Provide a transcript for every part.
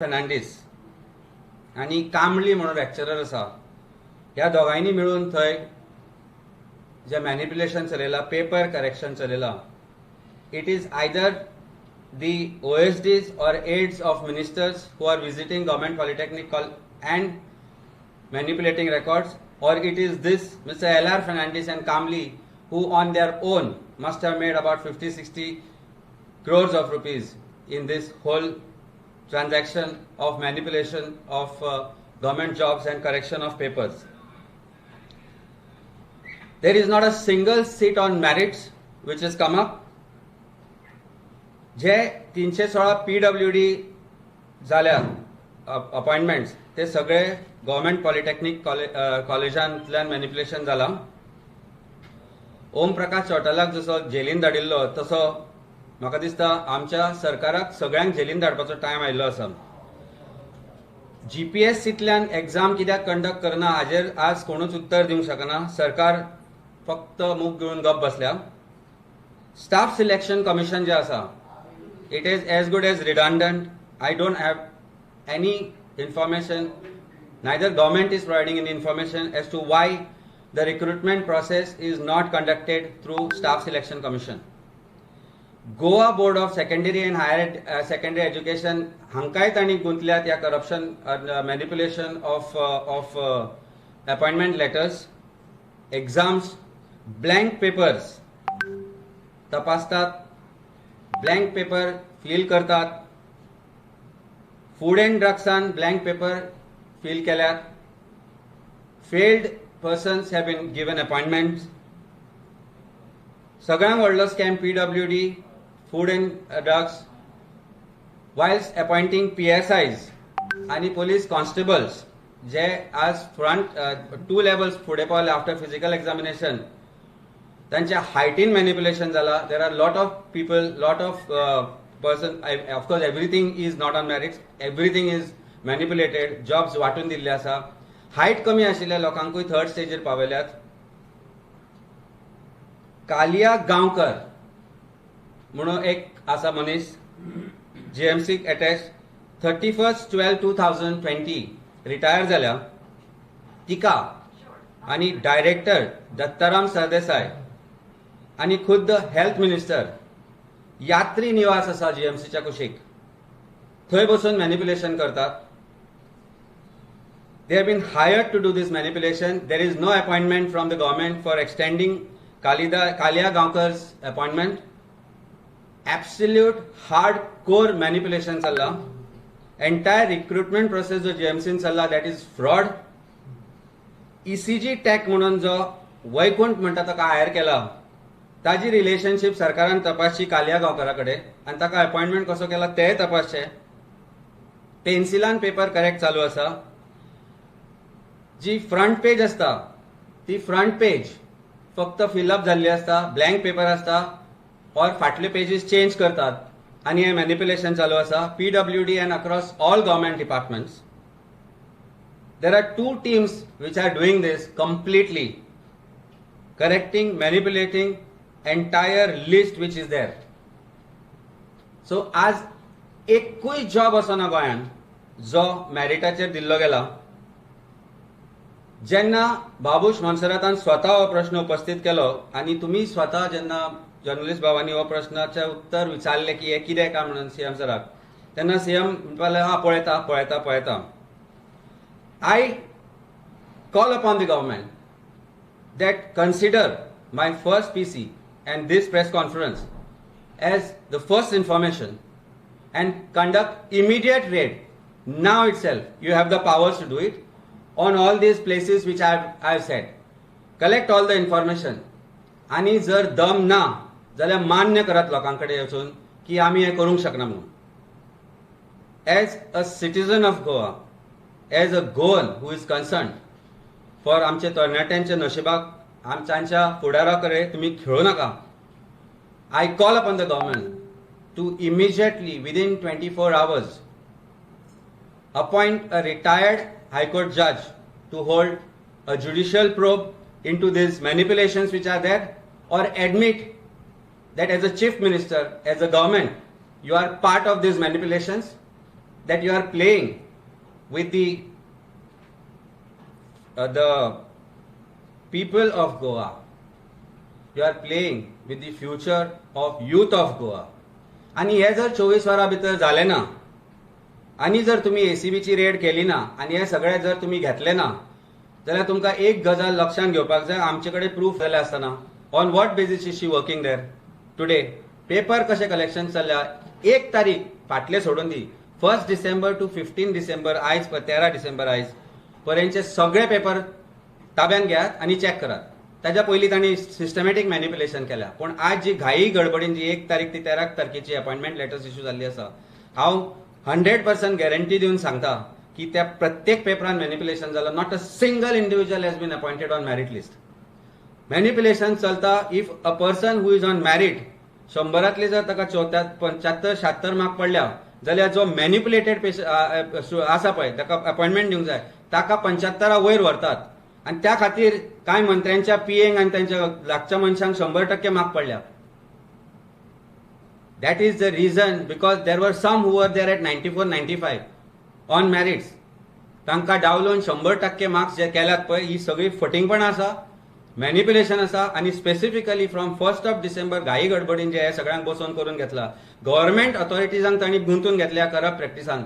फर्नांडीस आनी कांबळी म्हणून लेक्चरर आसा, ह्या दोगांयनी मेळून थंय जे मॅनिप्युलेशन चलयलां, पेपर करेक्शन चलयलां, it is either the OSDs or aides of ministers who are visiting Government Polytechnic and manipulating records, or it is this Mr. L.R. Fernandez and Kamli who on their own must have made about 50-60 crores of rupees in this whole transaction of manipulation of government jobs and correction of papers. There is not a single seat on merits which has come up. J 316 PWD जाल्या अपॉयंटमेंट्स, ते सगळे government polytechnic कॉलेजांतल्यान manipulation जालां. ओम प्रकाश चौटालाक जसो जेलीन धाडिल्लो, तसो म्हाका दिसता आमच्या सरकाराक सगळ्यांक जेलीन धाडपाचो टायम आयिल्लो आसा. जीपीएससींतल्यान एग्जाम कित्याक कंडक्ट करना, हाजेर आज कोणूच उत्तर दिवंक शकना. सरकार फक्त मूग गिळून गप बसल्या. स्टाफ सिलेक्शन कमिशन जे आसा, it is as good as redundant. I don't have any information, neither government is providing any information as to why the recruitment process is not conducted through Staff Selection Commission. Goa Board of Secondary and Higher Secondary Education हांकांय तांणी गुंतल्यात ह्या corruption, manipulation of appointment letters, exams, blank papers तपासतात, blank paper fill करतात. Food and ड्रग्सान blank paper fill केल्यात. Failed persons have been given appointments. सगळ्यांत व्हडलो scam PWD, food and drugs, whilst appointing PSIs आनी police constables, जे आज front two levels फुडें पावले आफ्टर फिजिकल एग्जामिनेशन, तांच्या हायटीन मॅनिप्युलेशन जाला. There are lot of people, lot of person. Of course, everything is not on merits, everything is manipulated. Jobs वांटून दिल्ले आसा. Height कमी आशिल्ल्या लोकांकूय थर्ड स्टेजीर पावयल्यात. कालिया गांवकर म्हणून एक आसा मनीस, जीएमसीक attach, 31/12/2020 retire जाल्या. तिका आनी डायरेक्टर दत्ताराम सरदेसाय आनी खुद्द हेल्थ मिनिस्टर यात्री निवास आसा जीएमसीच्या कुशीक, थंय बसून मॅनिप्युलेशन करतात. They have been hired to do this manipulation. There is no appointment from the government for extending Kalia Gaonkar's appointment. Absolute hardcore manipulation चल्ला. Entire recruitment process जो जीएमसीन चल्ला, that is fraud. ECG take म्हणून जो वैकुंठ म्हणटा ताका higher केला, ताजी relationship सरकारान तपासची कालिया गांवकरा कडेन आनी ताका अपॉयंटमेंट कसो केला तेय तपासचे. पेन्सिलान पेपर करेक्ट चालू आसा. जी फ्रंट पेज आसता, ती फ्रंट पेज फक्त फिलअप जाल्ली आसता, ब्लँक पेपर आसता और फाटले पेजीस चेंज करतात आनी हें मॅनिप्युलेशन चालू आसा. PWD and across all government departments, there are two teams which are doing this completely, correcting, manipulating entire list which is there. So आज एकूय जॉब असो ना गोंयान जो मॅरिटाचेर दिल्लो गेला. जेन्ना बाबूश मोन्सेरातान स्वता हो प्रश्न उपस्थित केलो आनी तुमी स्वता जेन्ना जर्नलिस्ट भावांनी हो प्रश्नाचें उत्तर विचारलें की हें कितें काय म्हणून सीएम सराक, तेन्ना सीएम म्हणपाक लागले, हा, पळयता, पळयता, पळयता. I call upon the government that consider my first PC and this press conference as the first information and conduct immediate raid now itself. You have the powers to do it on all these places which I have said. Collect all the information. आनी जर दम ना जाल्यार मान्य करात लोकां कडेन वचून की आमी हें करूंक शकना म्हणून. As a citizen of Goa, as a Goan who is concern for आमच्या तरणाट्यांच्या नशिबाक, आमच्या फुडारा कडेन तुमी खेळूं नाका. I call upon the government to immediately, within 24 hours, appoint a retired High Court judge to hold a judicial probe into these manipulations which are there, or admit that as a chief minister, as a government, you are part of these manipulations. that you are playing with the people of Goa. You are playing with the future of youth of Goa. आनी हे जर 24 वरां भितर जालें ना आनी जर तुमी एसीबीची रेड केली ना आनी हे सगळे जर तुमी घेतले ना जाल्यार तुमकां एक गजाल लक्षांत घेवपाक जाय, आमचे कडेन प्रूफ जाले आसतना on what basis is she working there today, paper कशें कलेक्शन चल्ल्या, 1 तारीख फाटले सोडून दी, 1 डिसेंबर टू 15 डिसेंबर आयज 13 डिसेंबर आयज पर्यंतचे सगळे पेपर ताब्यात घेयात आनी चॅक करात. ताच्या पयलीं तांणी सिस्टमॅटीक मॅनिप्युलेशन केल्या. पूण आज जी घाई गडबडीन जी 1 तारीख ती 13 तारखेची अपॉइंटमेंट लेटर्स इश्यू जाल्ली आसा, हांव 100% गॅरंटी दिवन सांगता की त्या प्रत्येक पेपरान मॅनिप्युलेशन जाला. Not a single individual has been appointed on merit list. Manipulation चलता. If a person who is on merit 100 जर ताका 74 76 मार्क पडल्या जाल्यार जो मॅनिप्युलेटेड आसा पळय ताका अपॉइंटमेंट दिवंक जाय, ताका 75 वयर व्हरतात. आनी त्या खातीर कांय मंत्र्यांच्या पीएंक आनी तांच्या लागच्या मनशांक 100% मार्क पडल्या. That is the reason because there were some who were there at 94 95 on merits. तांकां डावलून 100% मार्क्स जे केल्यात पळय, ही सगळी फटींगपणां आसा, मॅनिप्युलेशन आसा. आनी स्पेसिफिकली फ्रॉम 1 डिसेंबर घाई गडबडीन जे हे सगळ्यांक बसोवन करून घेतला, गव्हर्मेंट ऑथॉरिटीजांक तांणी गुंतून घेतल्या करप्ट प्रॅक्टिसान.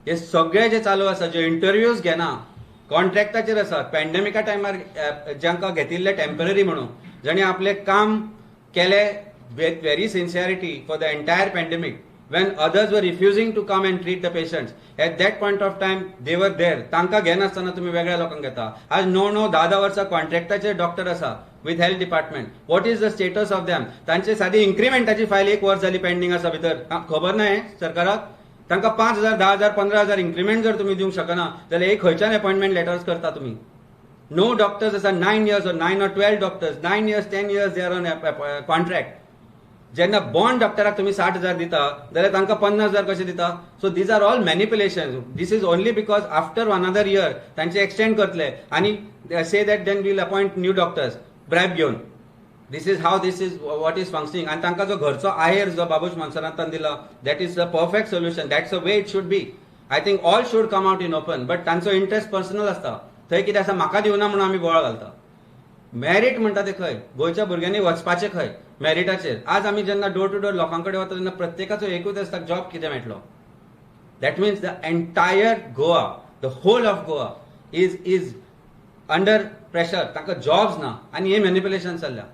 हे सगळे जे चालू आसा, जे इंटरव्यूज घेना, कॉन्ट्रॅक्टाचेर आसा, पॅन्डेमिका टायमार जांकां घेतिल्ले टेम्पररी म्हणून, जांणी आपलें काम केलें with very sincerity for the entire pandemic, when others were refusing to come and treat the patients, at that point of time they were there. तांकां घेनासतना तुमी वेगळ्या लोकांक घेता. आज 9 9 10 10 वर्सां कॉन्ट्रॅक्टाचेर डॉक्टर आसा with health department. What is the status of them? तांचे सादी इन्क्रिमेंटाची फायल 1 वर्स जाली पेंडींग आसा भितर, खबर ना हें सरकाराक. तांकां 5,000 10,000 15,000 इन्क्रिमेंट जर तुमी दिवंक शकना जाल्यार एक खंयच्यान अपॉइंटमेंट लेटर्स करता तुमी? नो डॉक्टर्स आसा 9 years or 9 or 12 doctors, 9 years 10 years they are on contract. जेन्ना बॉन्ड डॉक्टराक तुमी 60,000 दिता जाल्यार तांकां 50,000 कशें दिता? So these are all manipulation. This is only because after another year तांचे एक्सटेंड करतले आनी say that then we'll appoint new doctors bribe घेवन. This is how this is what is functioning. आनी तांकां जो घरचो आहेर जो बाबूश मोन्सेरातान दिला, that is the perfect solution. That's a way it should be. I think all should come out in open. But तांचो interest personal आसता. थंय कितें आसा म्हाका दिवना म्हणून आमी बोवाळ घालता. मॅरीट म्हणटा ते खंय, गोंयच्या भुरग्यांनी वचपाचें खंय मॅरिटाचेर. आज आमी जेन्ना डोर टू डोर लोकां कडेन वता तेन्ना प्रत्येकाचो एकूच आसता, जॉब कितें मेळटलो. That means the entire Goa, the whole of Goa is under pressure. तांकां जॉब्स ना आनी हे मॅनिप्युलेशन चल्ल्या.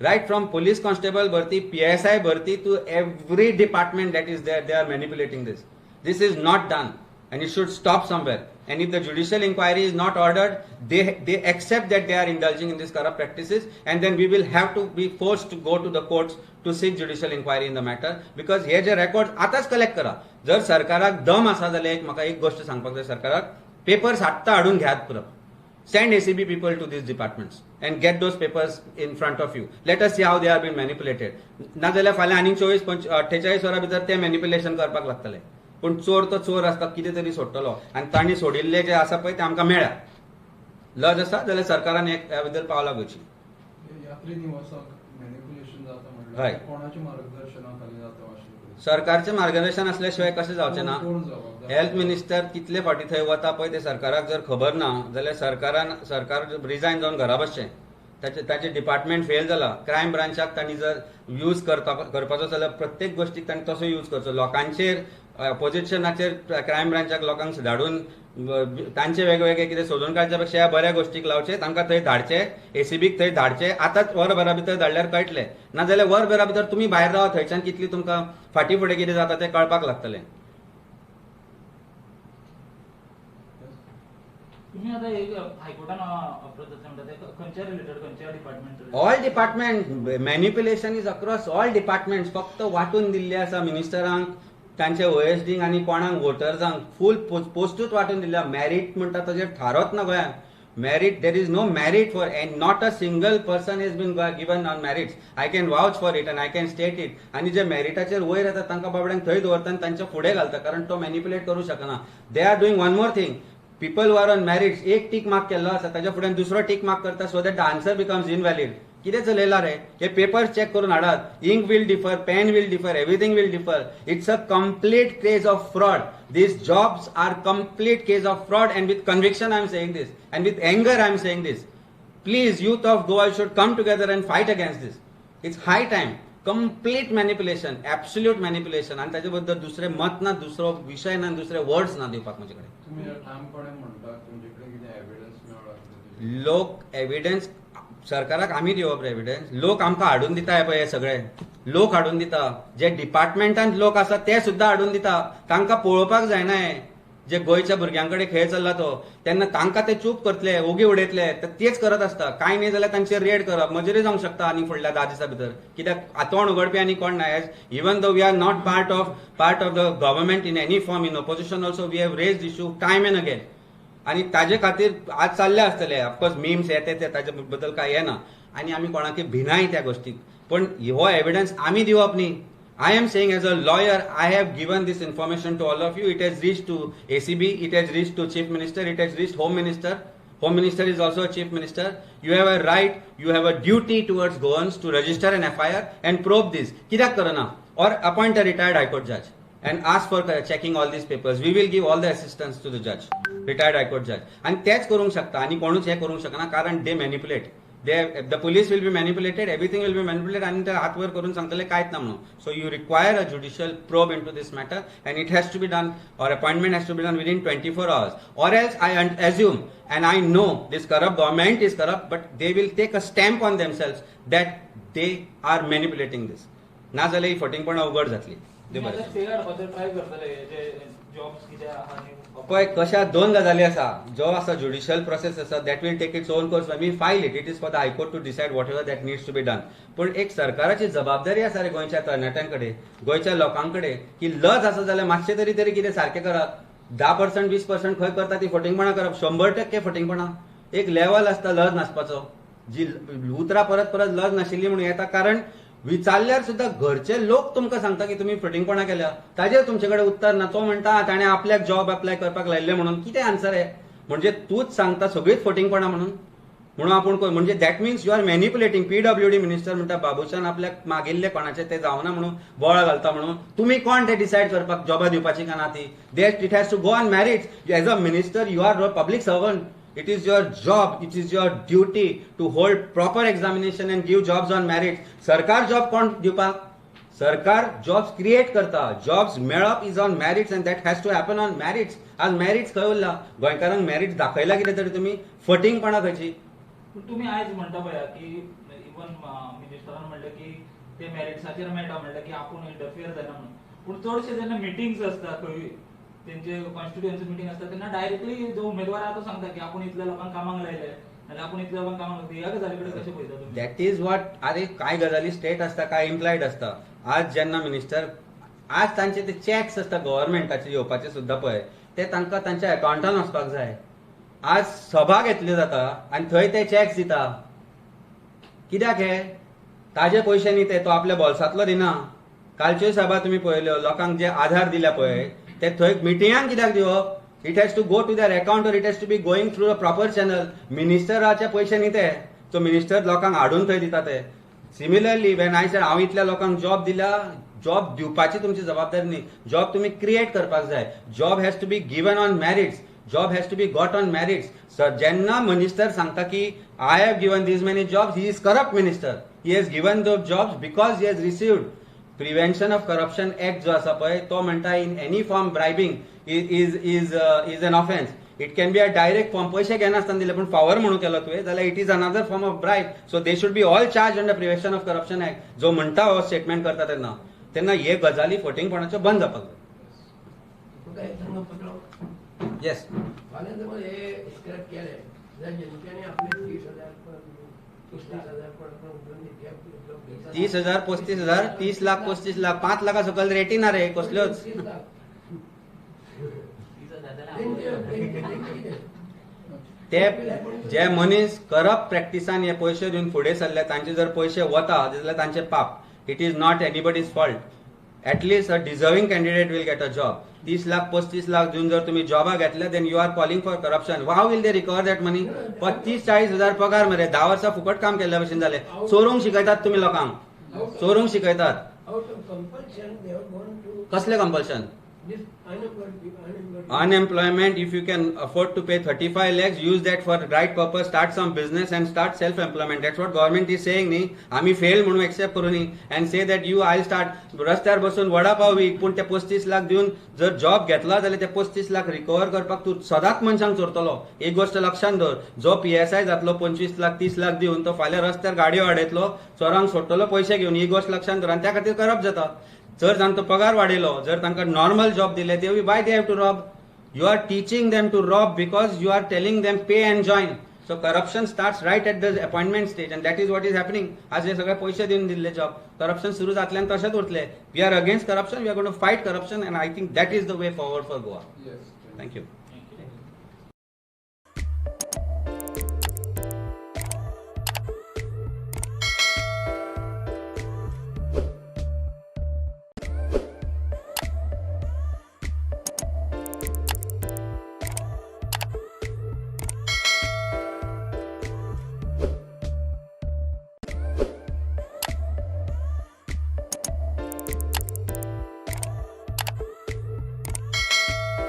Right from police constable भरती, PSI भरती to every department that is there, they are manipulating this. This is not done and it should stop somewhere. And if the judicial inquiry is not ordered, they accept that they are indulging in these corrupt practices, and then we will have to be forced to go to the courts to seek judicial inquiry in the matter. Because हे जे record आतांच collect करा. जर सरकाराक दम आसा जाल्यार एक म्हाका एक गोश्ट सांगपाक जाय, सरकाराक पेपर्स आत्तां हाडून घेयात पुरो. Send ACB people to these departments and get those papers in front of you. Let us see how they are being manipulated. ना जाल्यार फाल्यां आनीक 24 48 वरां भितर ते मॅनिप्युलेशन करपाक लागतले. पूण चोर तो चोर आसता, कितें तरी सोडटलो. आनी तांणी सोडिल्ले जे आसा पळय ते आमकां मेळ्ळा. लज आसा जाल्यार सरकारान ह्या बद्दल पावलां घेवची. हय, सरकारचें मार्गदर्शन आसल्या शिवाय कशें जावचें ना. हेल्थ मिनिस्टर कितले फावटी थंय वता पळय ते सरकाराक जर खबर ना जाल्यार सरकारान सरकार रिजायन जावन घरा बसचें. ताचें डिपार्टमेंट फेल जाला. क्रायम ब्रांचाक तांणी जर यूज करपाचो जाल्यार प्रत्येक गोश्टीक तांणी तसो यूज करचो. लोकांचेर ऑपोजिशनाचेर क्रायम ब्रांचाक लोकांक धाडून तांचे वेगवेगळे कितें सोदून काडच्या पेक्षा ह्या बऱ्या गोश्टीक लावचे, तांकां थंय धाडचे, एसीबीक थंय धाडचे. आतांच वरभरा भितर धाडल्यार कळटलें, नाजाल्यार वरभरा भितर तुमी भायर रावा, थंयच्यान कितली तुमकां फाटीं फुडें कितें जाता तें कळपाक लागतलें. All department manipulation is across all department. फक्त वांटून दिल्ले आसा मिनिस्टरांक, तांचे ओएसडींक आनी कोणाक वोटर्सांक फूल पोस्टूच वांटून दिल्ले. मॅरीट म्हणटा ताचेर थारोच ना गोंयांत. Merit, there is no merit for, and not a single person has been given on merits. I can vouch for it and I can state it. आनी जे मॅरिटाचेर वयर येता तांकां बाबड्यांक थंय दवरता आनी तांच्या फुडें घालता, कारण तो मॅनिप्युलेट करूं शकना. They are doing one more thing. People who are on merits, एक टीक मार्क केल्लो आसा ताच्या फुडें दुसरो टीक मार्क करता, so that the answer becomes invalid. कितें चलयला रे? हे पेपर चॅक करून हाडात. Ink will differ, pen will differ, everything will differ. It's a complete case of fraud. These jobs are complete case of fraud, and with conviction I am saying this, and with anger I am saying this. Please, youth of Goa should come together and fight against this. It's high time. Complete manipulation, absolute manipulation. आनी ताचे बद्दल दुसरे मत ना, दुसरो विशय ना, दुसरे वर्ड्स ना दिवपाक म्हजे कडेन. तुमी ठामपणे म्हणटा तुमचे कडेन कितें एविडन्स मेळ्ळा? लोक एविडन्स सरकाराक आमी दिवप एविडन्स, लोक आमकां हाडून दिता. हे पळय, हे सगळे लोक हाडून दिता. जे डिपार्टमेंटान लोक आसा ते सुद्दां हाडून दिता. तांकां पळोवपाक जायना हे जे गोंयच्या भुरग्यां कडेन खेळ चल्ला तो. तेन्ना तांकां ते चूप करतले, ओगी उडयतले, तर तेच करत आसता. कांय न्ही जाल्यार तांचेर रेड करप मजेरूय जावंक शकता आनी फुडल्या 10 दिसां भितर. कित्याक तोंड उगडपी आनी कोण ना. As even though we are not part of the government in any form, in opposition also we have raised issue time and again. आनी ताजे खातीर आज चालले आसतले. ऑफकोर्स मीम्स येते ते ताजे बद्दल कांय येना आनी आमी कोणाकय भिनाय त्या गोश्टीक, पण हो एविडन्स आमी दिवप न्ही. I am saying as a lawyer, I have given this information to all of you. It has reached to ACB, it has reached to Chief Minister, it has reached Home Minister. Home Minister is also a Chief Minister. You have a right, you have a duty towards Goans to register an FIR and probe this. कित्याक करना? Or appoint a retired High Court judge and ask for checking all these papers. We will give all the assistance to the judge, retired High Court judge. आनी तेच करूंक शकता आनी कोणूच हें करूंक शकना, कारण they manipulate. The police will be manipulated, everything will be manipulated, आनी ते हात वयर करून सांगतले कांयच ना म्हणून. So you require a judicial probe into this matter, and it has to be done, or appointment has to be done within 24 hours, or else I assume and I know this corrupt government is corrupt, but they will take a stamp on themselves that they are manipulating this. ना जाल्यार ही फटींगपणां उगड जातली. पळय, कशा दोन गजाली आसा. जो आसा ज्युडिशियल प्रोसेस आसा, that will take its own course. We file it, it is for the high court to decide whatever that needs to be done. पूण एक सरकाराची जबाबदारी आसा रे गोंयच्या तरणाट्यां कडेन, गोंयच्या लोकां कडेन, की लज आसा जाल्यार मातशें तरी तरी कितें सारकें करात. 10% 20% खंय करता ती फटींगपणां करप, 100% फटींगपणां. एक लेवल आसता लज नासपाचो. जी उतरां परत परत लज नाशिल्ली म्हणून येता, कारण विचारल्यार सुद्दां घरचे लोक तुमकां सांगता की तुमी फटींगपणां केल्या, ताजेर तुमचे कडेन उत्तर ना. तो म्हणटा ताणें आपल्याक जॉब अप्लाय करपाक लायिल्लें म्हणून. कितें आन्सर हे? म्हणजे तूंच सांगता सगळीच फटींगपणां म्हणून, म्हणून आपूण म्हणजे that means you are manipulating. PWD minister म्हणटा बाबूशान आपल्याक मागिल्ले कोणाचे ते जावना म्हणून बोळा घालता म्हणून. तुमी कोण ते डिसायड करपाक जॉबां दिवपाची काय ना ती? That it has to go on merits. As a minister you are a public servant. It is your job, it is your duty to hold proper examination and give jobs on merit. सरकार job कोण दिवपाक? सरकार jobs create करता. Jobs मेळप is on merits and that has to happen on merits. आज merits खंय उरला? गोंयकारांक मेरिट्स दाखयला कितें तरी तुमी? फटींगपणां खंयची? पूण तुमी आयज म्हणटा पळया की इवन मिनिस्टरान म्हणलें की ते मेरिट्साचेर मेळटा, म्हणलें की आपूण इंटरफियर जायना म्हणून. पूण चडशे जेन्ना मिटिंग्स आसता खंय तेंचे कॉन्स्टिट्युएन्सी मिटींग आसता तेन्ना डायरेक्टली जो उमेदवार आहा तो सांगता की आपूण इतल्या लोकांक कामाक लायले नाल्यार आपूण इतल्या लोकांक कामाक लायले. ह्या गजाली कडेन कशें पळयता तुमी? That is what. आरे कांय गजाली स्टेट आसता, कांय इम्प्लायड आसता. आज जेन्ना मिनिस्टर, आज तांचे ते चॅक्स आसता गव्हर्मेंटाचे येवपाचे सुद्दां पळय, ते तांकां तांच्या अकावंटान वचपाक जाय. आज सभा घेतली जाता आनी थंय ते चॅक्स दिता. कित्याक हे? ताजे पयशे न्ही ते, तो आपल्या बोल्सांतलो दिना. कालच्योय सभा तुमी पळयल्यो, लोकांक जे आधार दिल्या पळय ते थंय मिटिंगांक कित्याक दिवप? It has to go to their account or it has to be going through a proper channel. मिनिस्टराचे पयशे न्ही ते, सो मिनिस्टर लोकांक हाडून थंय दिता ते. सिमिलरली when I said हांव इतल्या लोकांक जॉब दिल्या, जॉब दिवपाची तुमची जबाबदारी न्ही, जॉब तुमी क्रिएट करपाक जाय. Job has to be given on merits, job has to be got on merits. जेन्ना मिनिस्टर सांगता की I have given these many jobs, he is corrupt minister. He has given the jobs because he has received. Prevention of Corruption Act जो आसा पळय तो म्हणटा in any form bribing is is is an offence. It can be a direct form, पयशे घेनासतना दिले पूण फावर म्हणून केलो तुवें जाल्यार it is another form of bribe. So they should be all charge under Prevention of Corruption Act. जो म्हणटा हो स्टेटमेंट करता तेन्ना, तेन्ना हे गजाली फटींगपणाच्यो बंद जावपाक जाय. येस, 30,000 35,000 30 लाख 35 लाख 5 लाखा सकयल रेटी ना रे कसल्योच. ते जे मनीस करप्ट प्रॅक्टिसान हे पयशे दिवन फुडें सरले तांचे जर पयशे वता जाल्यार तांचे पाप. It is not anybody's fault. At least a deserving candidate will get a job. 30 lakh, 35 lakh दिवन जर तुम्ही जॉबा घेतले, then you are calling for corruption. How will they recover that money? 35-40 हजार पगार मरे. 10 वर्सां फुकट काम केल्ल्या भशेन जालें. चोरूंक शिकयतात तुमी लोकांक, चोरूंक शिकयतात. Out of compulsion, they have gone to कसलें compulsion? This unemployed people. Unemployed. Unemployment, if you can afford to pay 35 lakhs, use that for right purpose. Start some business and start self employment. That's what government is saying न्ही. आम्ही fail म्हणून accept करू न्ही and say that you, I start. रस्त्यार बसून vada pav week, पूण ते 35 लाख दिवन जर जॉब घेतला जाल्यार ते 35 लाख रिकवर करपाक तूं सदांच मनशांक चोरतलो. एक गोश्ट लक्षात दवर, जो पीएसआय जातलो 25 लाख, 30 लाख दिवन, तो फाल्यां रस्त्यार गाडयो आडयतलो, चोरांक सोडटलो पयशे घेवन. ही गोश्ट लक्षात दवर आनी त्या खातीर करप जाता. जर तांचो पगार वाडयलो, जर तांकां नॉर्मल जॉब दिले, they, why they have to rob? You are teaching them to rob because you are telling them pay and join. So corruption starts right at the appointment stage and that is what is happening. आज हे सगळे पयशे दिवन दिल्ले job, corruption सुरू जातले आनी तशेंच उरतले. We are against corruption. We are gonna fight corruption and I think that is the way forward for Goa. Yes. Thank you.